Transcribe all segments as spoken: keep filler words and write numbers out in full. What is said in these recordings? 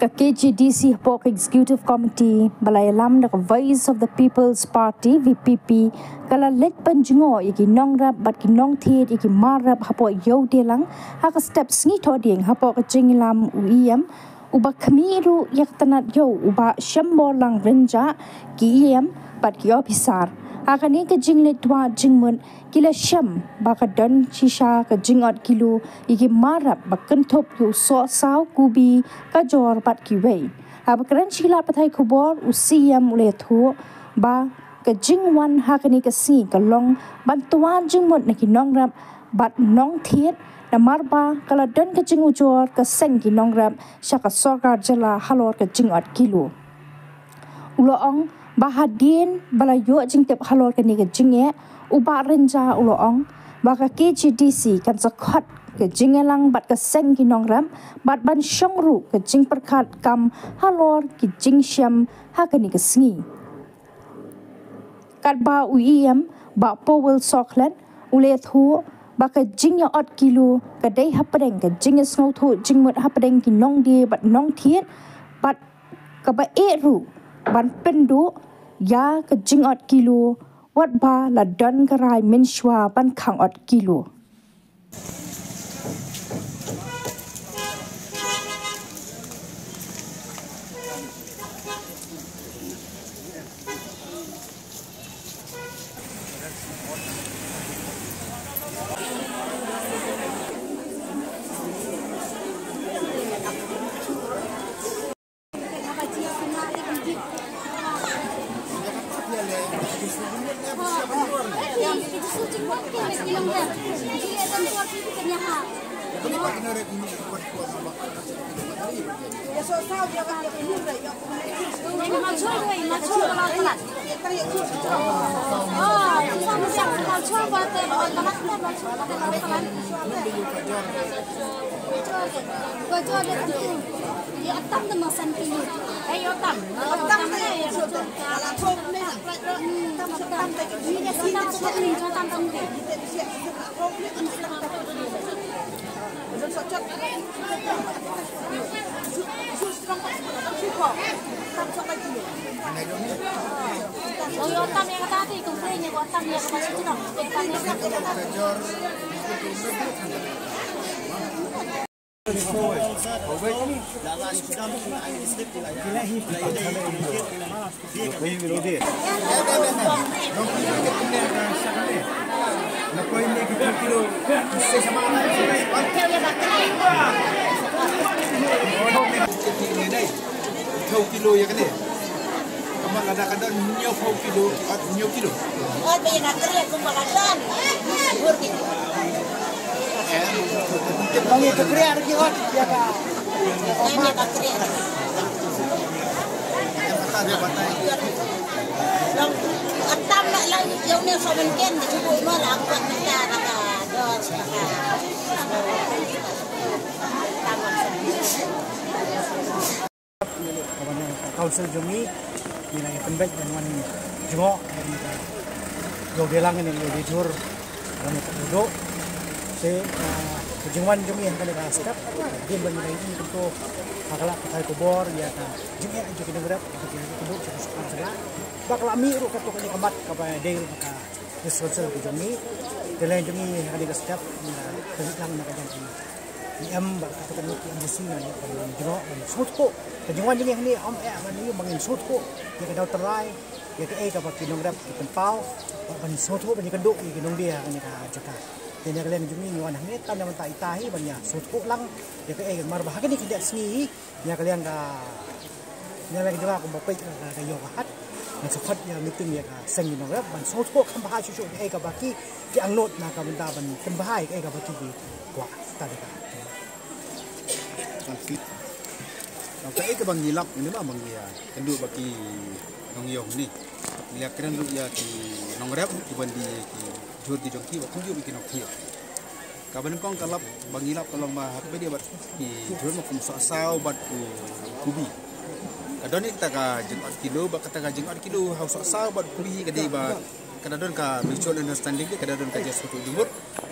Ka K G D C hapoh ka Executive Committee ba la ïalam da ka Voice of the People's Party, V P P, ka la leit ban jngoh ïa ki nongrep bad ki nongthied ïa ki mar rep hapoh Ïewdelang ha ka step sngi Thohdieng hapoh ka jingïalam u E M, uba khmih ruh ïa ka tnat ïew u Bah Shemborlang Rynjah, ki E M bad ki ophisar. Ha kane ka jingleit wad jingmut ki la shem ba ka don shisha ka jingot kilo ïa ki mar rep ba kynthup ïa u sohsaw, kubi, kajor bad kiwei. Haba kren sha ki lad pathai khubor, u C M u la ïathuh ba ka jingwan ha kane ka sngi ka long ban wad jingmut na ki nongrep bad nongthied, namar ba ka la don ka jingujor ka seng ki nongrep sha ka sorkar jylla halor ka jingot kilo. U la ong ba hadien ba la ïoh jingtip halor kane ka jingeh, u Bah Rynjah u la ong ba ka K G D C kan sa khot ka jingïalang bad ka seng ki nongrep bad ban shong ruh ka jingpyrkhat kam halor ki jingshem ha kane ka sngi. Katba u E M Bah Powell Sohkhlet u la ïathuh ba ka jingïaot kilo ka dei hapdeng ka jingïasngewthuh jingmut hapdeng ki nongdie bad nongthied, bad kaba eh ruh ban pynduh ïa ka jingot kilo, wat ba la don ka rai mynshuwa ban khang ot kilo. Phew kilo ïa kane. Ka mat lada ka don hynñiew phew kilo, ah, hynñiew kilo. Oi, ba ïa ka kriah kumba ka don. Bur ki. Long ïa ka kriah ruh ki ot ïa ka. Oi, ïa ka kriah. Long atam la long ïa une somen ken, cuba ma la kuat mynta la ka don ka. Atam la. Ka ban ïa ka council jong ngi, ngi la ïa pynbeit ban wan jngoh ïa ka Ïewdelang ne Ïewdejur, ban ïa ka duduk. Te, ah, ka jingwan jong ngi ha kane ka step, hadien ba ngi la ïohi kumto ha ka lad pathai khubor ïa ka jingeh jong ki nongrep, ka jingeh jong ki nongrep, ba ka la mih ruh kato kane ka mat kaba dei ruh ka District Council ka jong ngi. Te lei jong ngi ha kane ka step, ngi la pynbeit lang na ka jong ngi. Ki em bad kato ka mut ki em D C ngan ïa ban jngoh ban sngewthuh. Ka jingwan jong ngi hangne ym eh ban ïa ban sngewthuh ïa ka daw trai, ïa kaei kaba ki nongrep ki pynpaw, bad ban sngewthuh ban ïakynduh ïa ki nongdie ha kane ka jaka. Te na ka liang jong ngi ngi wan hangne tang na bynta ita hi ban ïa sngewthuh lang ïa kaei, namar ba ha kane ka sngi hi, na ka liang ka, na ka liang jong nga kumba peit ka, ka ïew ka hat, ngan sa khot ïa meeting ïa ka seng ki nongrep ban sngewthuh kham bha shuh shuh kaei kaba ki, ki angnud na ka bynta ban pynbha ïa kaei kaba ki, ki kwah. Tang ïa ka. Kaei kaba ngi lap ne ba ngi ïa kynduh ba ki nongïew ne. Ngi ïa kren ruh ïa ki nongrep kiban die ki jhur ki jong ki, ba kumjuh ba ki nongthied. Kaba nyngkong ka lap ba ngi lap ka long ba ha kaba ïadei bad ki jhur ma kum sohsaw bad u kubi. Ka don hi kata ka jingot kilo, ba kata ka jingot kilo ha u sohsaw bad u kubi ka dei ba ka da don ka mutual understanding, ka da don ka jingsngewthuh jingmut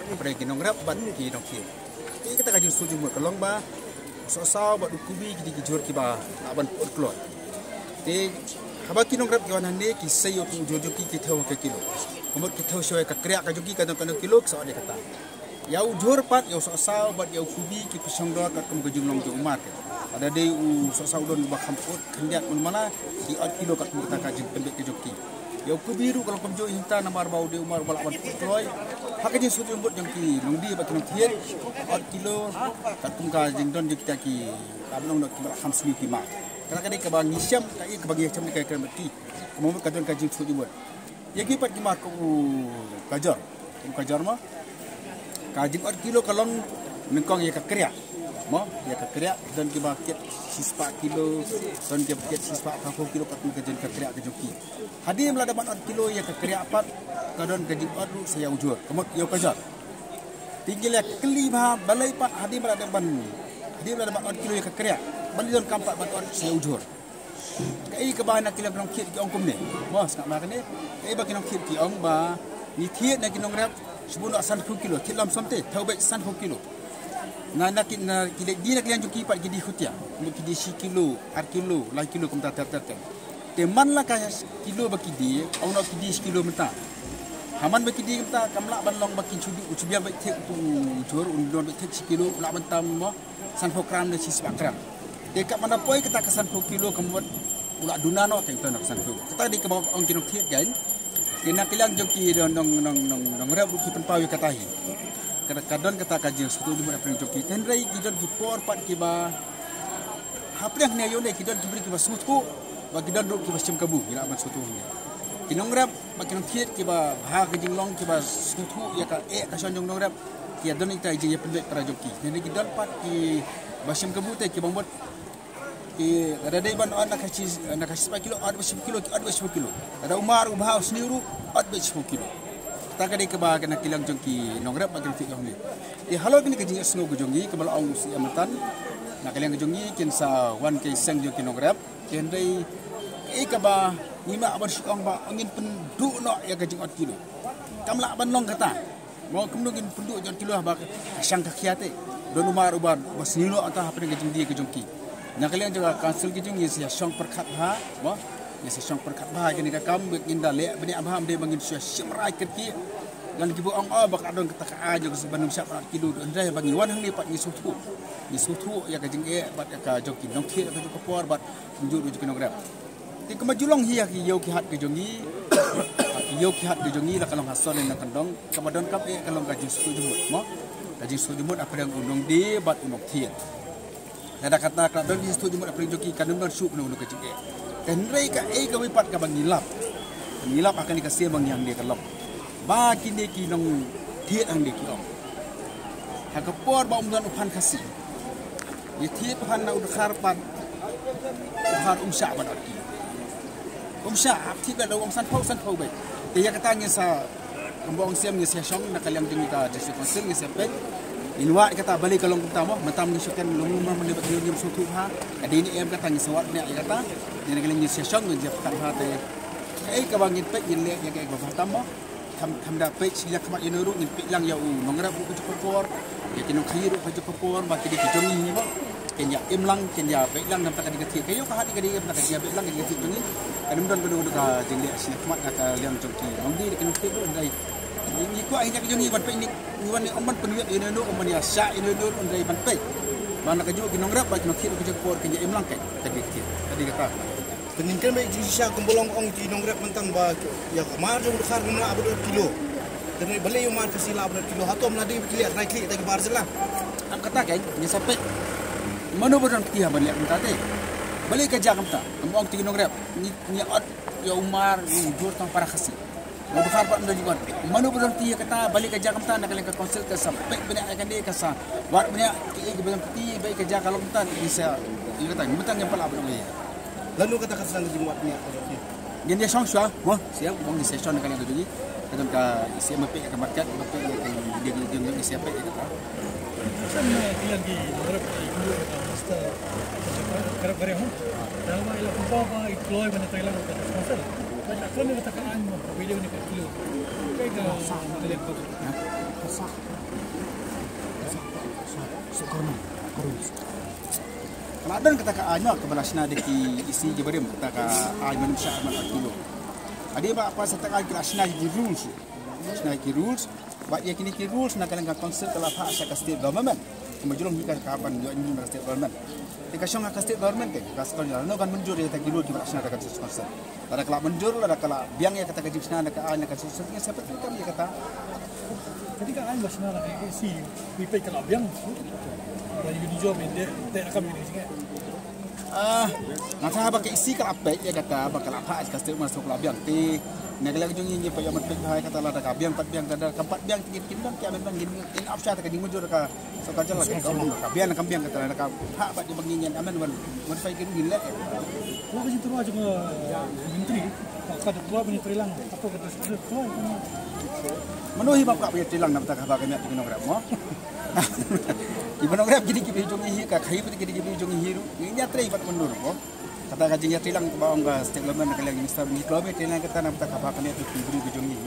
hapdeng ki nongrep bad ki nongthied. Te kata ka jingsngewthuh jingmut ka long ba Sohsaw bad u kubi ki dei ki jhur kiba lah ban put kloi. Te haba ki nongrep ki wan hangne ki sei ïa u jhur jong ki, ki thew ha ka kilo. Ka mut ki thew shuwa ïa ka kriah ka jong ki, ka don kano kilo ki sa ot ïa kata. Ïa u jhur pat, ïa u sohsaw bad ïa u kubi ki pynshong dor katkum ka jinglong jong u market. Lada dei u sohsaw u don uba kham put khyndiat mano mano, ki ot kilo katkum kata ka jingpynbeit ka jong ki. Ïa u kubi ruh ka long kumjuh hi hangta namar ba u dei u mar uba lah ban put kloi. Ha ka jingsngewthuh jingmut jong ki nongdie bad ki nongthied, ot kilo katkum ka jingdon jong kita ki, ka long noh kiba lah kham sniew ki mar. Kata ka dei kaba ngi shem, kaei kaba ngi shem ne ka kren bad ki. Ka mut ka don ka jingsngewthuh jingmut. Ïa ki pat ki mar kum u kajor. Kum u kajor mo. Ka jingot kilo ka long nyngkong ïa ka kriah. Mo, ïa ka kriah, don kiba kit shispah kilo, don kiba kit shispah phraphew kilo, katkum ka jing ka kriah ka jong ki. Hadien ba la dep ban ot kilo ïa ka kriah pat, ka don ka jingot ruh sa ïa u jhur. Ka mut ïa u kajor. Te ngi la kylli bha balei pat hadien ba la dep ban, hadien ba la dep ban ot kilo ïa ka kriah, balei donkam pat ban ot sa ïa u jhur. Kaei kaba na ki liang ki nongthied ki ong kumne. Mo, sngap ma kane. Kaei ba ki nongthied ki ong ba ngi thied na ki nongrep shibun noh sanphew kilo, thied lam som te, thew beit sanphew kilo. Na, na ki, na ki dei, dei na ki liang jong ki pat ki dei khutia. Mo, ki dei shi kilo, ar kilo, lai kilo kumta ter ter ter. Te man la ka kilo ba ki dei, ong noh ki dei shi kilo mynta. Ha man ba ki dei mynta, kam lah ban long ba kin shu dei u, shu biang beit thied u jhur, un don beit thied shi kilo, u lah ban tam mo sanphew gram ne shispah gram. Te katba la poi kata ka sanphew kilo ka mut u la duna noh te uta na ka sanphew. Kata dei kaba ong ki nongthied kan. Te na ka liang jong ki nong, nong, nong, nongrep ruh ki pynpaw ïa kata hi. Ka, ka don kata ka jingsngewthuh jingmut hapdeng jong ki. Te hynrei ki don ki por pat kiba hapdeng ne ïoh ne ki don ki briew kiba sngewthuh, ba ki don ruh kiba shim kabu, ngi lah ban sngewthuh hangne. Ki nongrep bad ki nongthied kiba bha ka jinglong, kiba sngewthuh ïa ka eh ka shon jong nongrep, ki ïa don ïa kita i jingïapynbeit para jong ki. Hynrei ki don pat kiba shim kabu te kiba mut, ki lada dei ban ot na ka shi, na ka shispah kilo, ot beit shiphew kilo, ki ot beit shiphew kilo. Lada u mar u bha u sniew ruh, ot beit shiphew kilo. Kata ka dei kaba na ka liang jong ki nongrep bad ki nongthied jong ngi. Te halor kane ka jingïasngew ka jong ngi kaba la ong u C M mynta, na ka liang ka jong ngi kin sa wan ki seng jong ki nongrep. Te hynrei kaei kaba ngi mih ban shu ong ba ngin pynduh noh ïa ka jingot kilo. Kam lah ban long kata. Mo, kumno ngin pynduh ïa ka jingot kilo haba ka shang ka khia te. Don u mar uba, uba sniew noh uta hapdeng ka jingdie ka jong ki. Na ka liang jong ka council ka jong ngi sa ïa shong pyrkhat bha, mo. Ngi sa shong pyrkhat bha ïa kane ka kam, ngin da leh bniah bha, ym dei ba ngin shu shim rai kyrkieh. Ngan kiba ong, oh, ba ka don kata ka aiñ jong ka shu ban ym shah ban ot kilo, hynrei ba ngi wan hangne pat ngi sngewthuh. Ngi sngewthuh ïa ka jingeh bad ïa ka jong ki nongthied ïa ka jong ka por bad kumjuh ruh jong ki nongrep. Te kumba ju long hi ha ki ïew ki hat ki jong ngi. Ha ki ïew ki hat ki jong ngi la ka long ha sor ne na kyndong. Kaba donkam eh ka long ka jingsngewthuh jingmut mo. Ka jingsngewthuh jingmut hapdeng u nongdie bad u nongthied. Lada kata ka don ka jingsngewthuh jingmut hapdeng jong ki kan ym don shuh kano kano ka jingeh. Hynrei kaei kawei pat kaba ngi lap. Ngi lap ha kane ka sien ba ngi hangne ka long ba kine ki nongthied hangne ki ong, ha ka por ba ym don u phan Khasi, ïa thied phan na u dkhar pat, u dkhar um shah ban ot kilo. Um shah, hap thied beit, la u ong sanphew, sanphew beit. Te ïa kata ngin sa, kumba ong siem, ngin sa shong na ka liang jong ka District Council, ngin sa peit. Ngin wad ïa kata balei ka long kumta mo, mynta ngin shu ken lum lum ma ne ba ngin sngewthuh bha. Ka dei ne em kata ngin sa wad ne ïa kata. Ngin na ka liang ngin sa shong, ngin sa peit bha te. Kaei kaba ngin peit, ngin leh ïa kaei kaba bha tam mo. Kham, kham da peit sha khmat ïa no ruh, ngin peit lang ïa u nongrep ruh ka jong ka por, ïa ki nongkhaïi ruh ka jong ka por, ba ki dei ki jong ngi mo. Kin ïa im lang, kin ïa beit lang, namar ka dei ka thied ka ïew ka hat, ka dei namar ka dei ka beit lang, ka dei ka thied jong ngi. Kan ym don kano kano ka jingleh sha khmat na ka liang jong ki nongdie, ki nongthied ruh, hynrei ngi kwah hi na ka jong ngi ban peit, ngi wan ne ym ban pynïoh ïa no, ym ban ïa shah ïa no, hynrei ban peit ba na kajuh ki nongrep bad ki nongthied ka jong ka por kin ïa im lang, ka dei ka thied, ka dei kata. Te ngin kren beit jingshisha kumba long ong ki nongrep mynta ba ïa ka mar jong u dkhar ngim lah ban ot kilo. Te balei u mar Khasi lah ban ot kilo, hato ym lah dei ba ki leh trai khlieh da ki bar jylla? Ap kata kein, ngin sa peit mano ba don kti ha ban leh kumta te. Balei ka jia kumta? Kumba ong ki nongrep, ngi, ngi ot ïa u mar, u jhur tang para Khasi. Ïa u dkhar pat ym don jingwan. Mano ba don kti ïa kata, balei ka jia kumta, na ka liang ka council ka sa peit bniah ïa kane, ka sa wad bniah kiei kiba don kti ba ka jia ka long kumta, ngin sa ïa kata, ngin mynta ngim pat lah ban ong ïa. Lano kata ka sdang ka jingwad bniah ka jong ki? Ngin ïa shong shuwa mo, siem, mo ngin sa shong na ka liang ka jong ngi. Ka don ka siem ba peit ïa ka market, ba peit ïa ka, ngin sa peit ïa kata. Sa na ka liang ki nongrep ki kynduh ïa ka master, ka jaka, ka rep ka riang. Tang ba ïa la kumba ba i kloi ban trei lang ka council. Ba na kloi kata ka aiñ mo, ba ïa ni ka kilo. Ka ka liang ka. Sa, sa, sa, sa, sa, sa, sa, sa, sa, sa, sa, Ka la don kata ka aiñ kaba la shna da ki E C kiba rim, kata ka aiñ mynshwa man kilo. Hadien ba pass kata ka aiñ ki la shna ki rules. Shna ki rules. Bad ïa kine ki rules na ka liang ka council ka la phah sha ka state government. Ka mujur hi ka ka ban ïoh ni ka state government. Te ka shong ha ka state government te ka state government kan mynjur ïa kata ki rule kiba la shna da ka council. Lada ka la mynjur, lada ka la biang ïa kata ka jingshna da ka aiñ na ka council, ïa separate kam ïa kata. Kane ka aiñ ba shna da ka E C, wi peit ka la biang. Lada ïa ka jingbiang te, te kam ïa ka jingeh. Ah, nga tharai ba ka E C ka la peit ïa kata ba ka la phah ka state government ka la biang te. Na ka liang jong ngi ngi peit ïa mat peit ba ïa kata lada ka biang pat biang, lada kam pat biang te kim dang ki amendment ngin, ngin ap sha ta ka jingmujur ka. So ka jala ka, ka biang, ka biang kata, ka ha ba di bagi nyen amen wan, wan fai kin gila. Ko ka jitu aja ke menteri, ka da tua menteri lang, apa kata sudah tua. Mano hi ba ka menteri lang na bata ka ba ka nya di nong rap mo. Di nong rap gini ki bi jong hi ka, kai bi gini ki bi jong hi ru. Ni nya trei ba mendur mo. Kata ka jingïatreilang ba ong ka state government ka liang minister ni ko bi treilang kata na bata ka ba ka nya di ki bi jong hi.